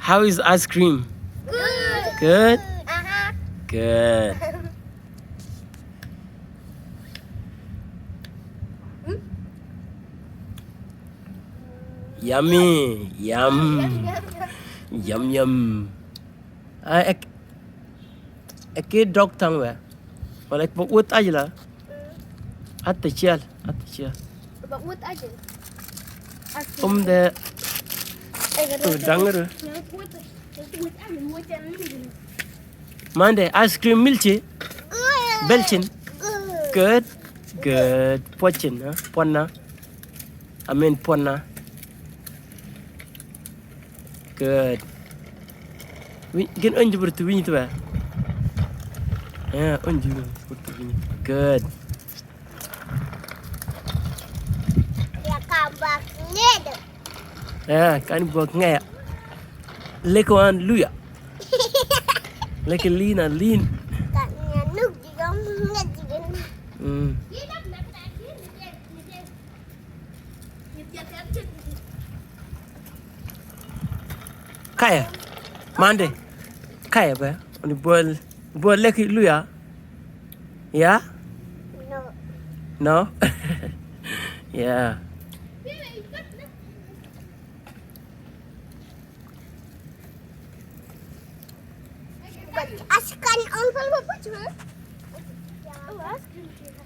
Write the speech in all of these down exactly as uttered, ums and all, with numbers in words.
How is ice cream? Good. Good? Uh-huh. Good. Yummy. Yum. Yum, yum. Ah, ek, ek dog tang we. Wala ek bo ut aja la. Ata cial, ata cial. Bo ut aja. Um de. Eh, dang ru. Mande, ice cream milci? Belcin? Good. Good. Pocin, huh? Ponna. I mean, ponna. Good. Wi-, gin unju bertu winyi tu ba? Ya, unju bertu winyi. Good. Ya, kan buat ngaya. Ya, kan buat ngaya. Leko an luya. Leko lina lin. Kan ya nuk di gam ngaya di gam. Hmm. Kaya. Mande. Kaya ba? Oni buel, buel leki luya. Ya? No. No? Ya.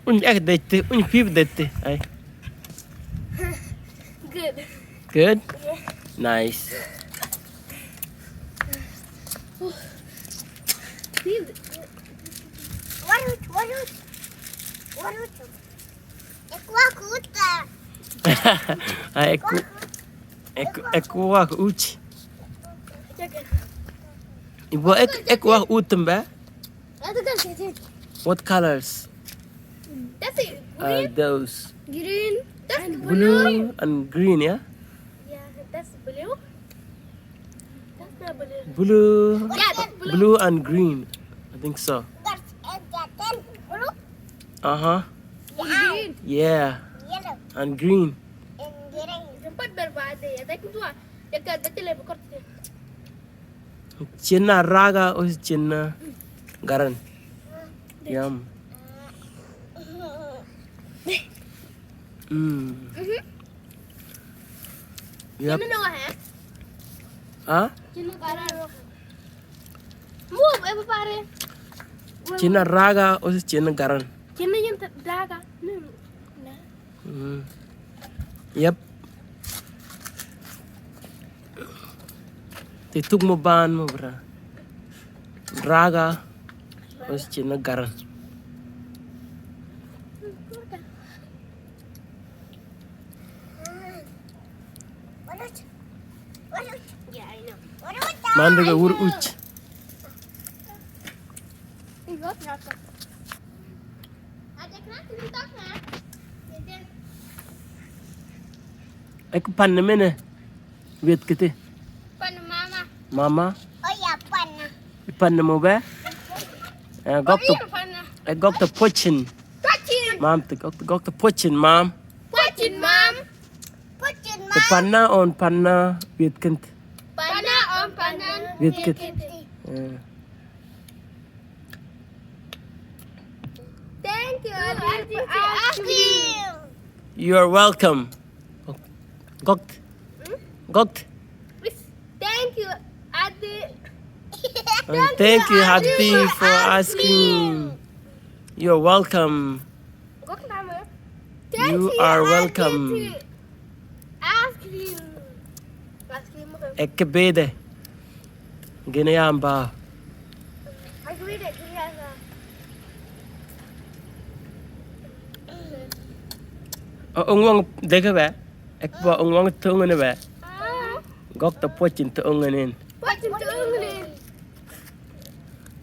Unyi ek dete, unyi pip dete. Ay. Good. Good? Yeah. Nice. Warut, warut. Warut. Eku aku uta. Ah, eku, eku, eku aku uci. Ibu ek, eku aku utem ba? What colors are those? Green. That's blue. Blue and green, yeah? Yeah, that's blue. That's not blue. Blue. Yeah, that's blue. Blue and green. I think so. Uh-huh. Green. Yeah. Yellow. And green. And green. Cina raga o cina garan. Yum. Mm. Yep. Cina raga. Ah? Cina garan. Move, eh, pare. Cina raga o cina garan. Cina yang raga. Hmm. Yep. Ti tuk mo ban mo bra. Raga. Os cina garan. Mande ga ur uch. Ek panna mene. Wet kiti. Panna mama. Mama. Oh ya, panna. Panna mo be? Eh, gokto. Oh, iya, panna. Eh, gokto pocin. Pocin. Mam, te gokto, gokto pocin, mam. Pocin, mam. Pocin, mam. Te panna on panna wet kent. Panna on panna wet kent. Eh. Thank you, Adi, for ice cream. You are welcome. Gokt. Hmm? Gokt. Thank you, Adi. And thank you, Adi, for ice cream. You're welcome. You are welcome. Ice cream. Ice cream. Ek bede. Gene yamba. O, ungwang deke be. Ek ba ungwang tungene be. Gokta pocin tungenen. Pocin tungenen.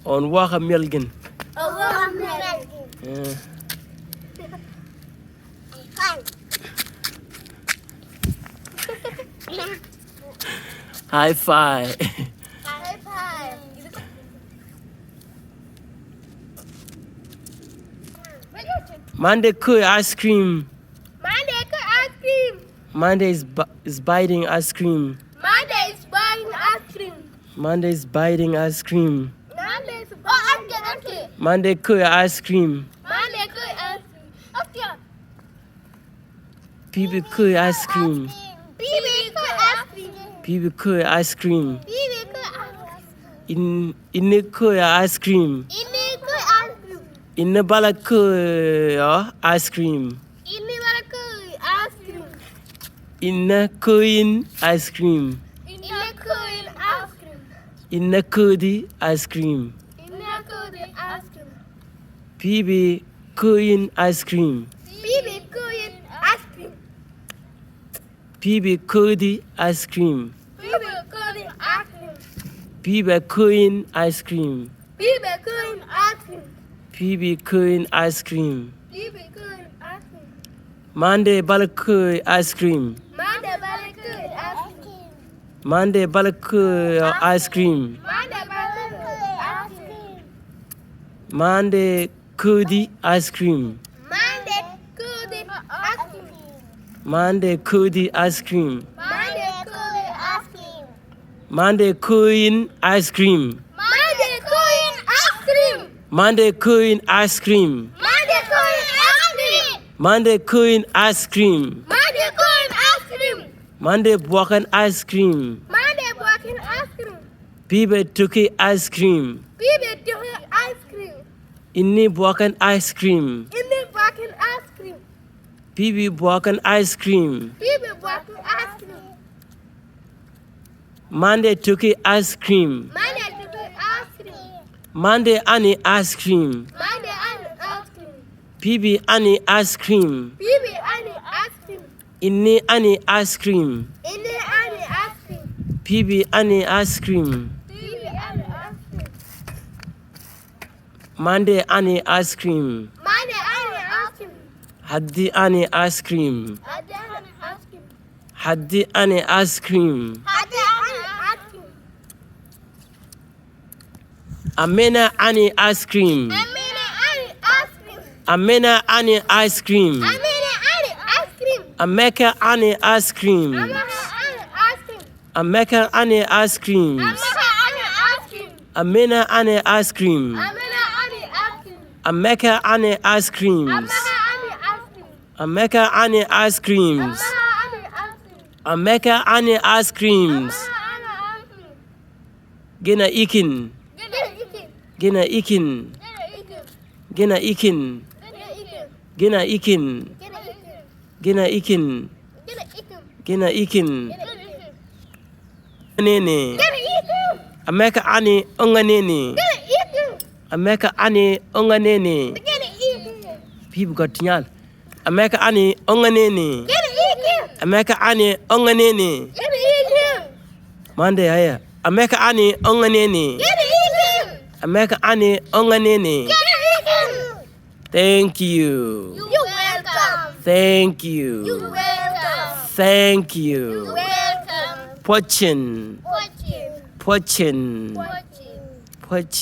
On waka melgin. On waka melgin. Yeah. High five. High five. Mande ku ice cream. Mande ku ice cream. Mande is bu-, is biting ice cream. Mande is biting ice cream. Monday is biting ice cream. Monday is, oh, okay, okay. Monday koi ice cream. Monday koi ice cream. Okay. Pibi koi ice cream. Pibi koi ice cream. Pibi koi ice cream. Pibi koi ice cream. In, ini koi ice cream. Ini koi ice cream. Ini bala koi, oh, ice cream. Ini bala koi ice cream. Ini koin ice cream. Ini koin ice cream. Ini kodi ice cream. Ini kodi ice cream. Pibi koin ice cream. Pibi koin ice cream. Pibi kodi ice cream. Pibi kodi ice cream. Pibi koin ice cream. Pibi koin ice cream. Pibi koin ice cream. Pibi koin ice cream. Monday bala koi ice cream. Monday bala koi ice cream. Monday bala koi, uh, ice cream. Monday bala koi ice cream. Monday kodi ice cream. Monday kodi ice cream. Monday kodi ice cream. Monday kodi ice cream. Monday koin ice cream. Monday koin ice cream. Monday koin ice cream. Monday koin ice cream. Monday koin ice cream. Monday koin ice cream. Monday buakan ice cream. Monday buakan ice cream. Pibi tuki ice cream. Pibi tuki ice cream. Ini buakan ice cream. Ini buakan ice cream. Pibi buakan ice cream. Pibi buakan ice cream. Monday tuki ice cream. Monday tuki ice cream. Monday ani ice cream. Monday ani ice cream. Pibi ani ice cream. Pibi ani ice cream. Ini ani ice cream. Ini ani ice cream. Pibi ani ice cream. Pibi ani ice cream. Monday ani ice cream. Monday ani ice cream. Hadi ani ice cream. Hadi ani ice cream. Hadi ani ice cream. Hadi ani ice cream. Amena ani ice cream. Amena ani ice cream. Amena ani ice cream. Amena ani ice cream. Ameka ani ice cream. Ameka ani ice cream. Ameka ani ice cream. Ameka ani ice cream. Amena ani ice cream. Amena ani ice cream. Ameka ani ice cream. Ameka ani ice cream. Ameka ani ice cream. Ameka ani ice cream. Ameka ani ice cream. Ameka ani ice cream. Gena ikin. Gena ikin. Gena ikin. Gena ikin. Gena ikin. Gena ikin. Gena ikin. Gena ikin. Gena ikin. Nene. Gena ikin. Ameka ani onga nene. Gena ikin. Ameka ani onga nene. Gena ikin. People got nyal. Ameka ani onga nene. Gena ikin. Ameka ani onga nene. Gena ikin. Monday aya. Ameka ani onga nene. Gena ikin. Ameka ani onga nene. Gena ikin. Thank you. You're welcome. Thank you. You're welcome. Thank you. You're welcome. Pochin. Pochin. Pochin. Pochin. Pochin.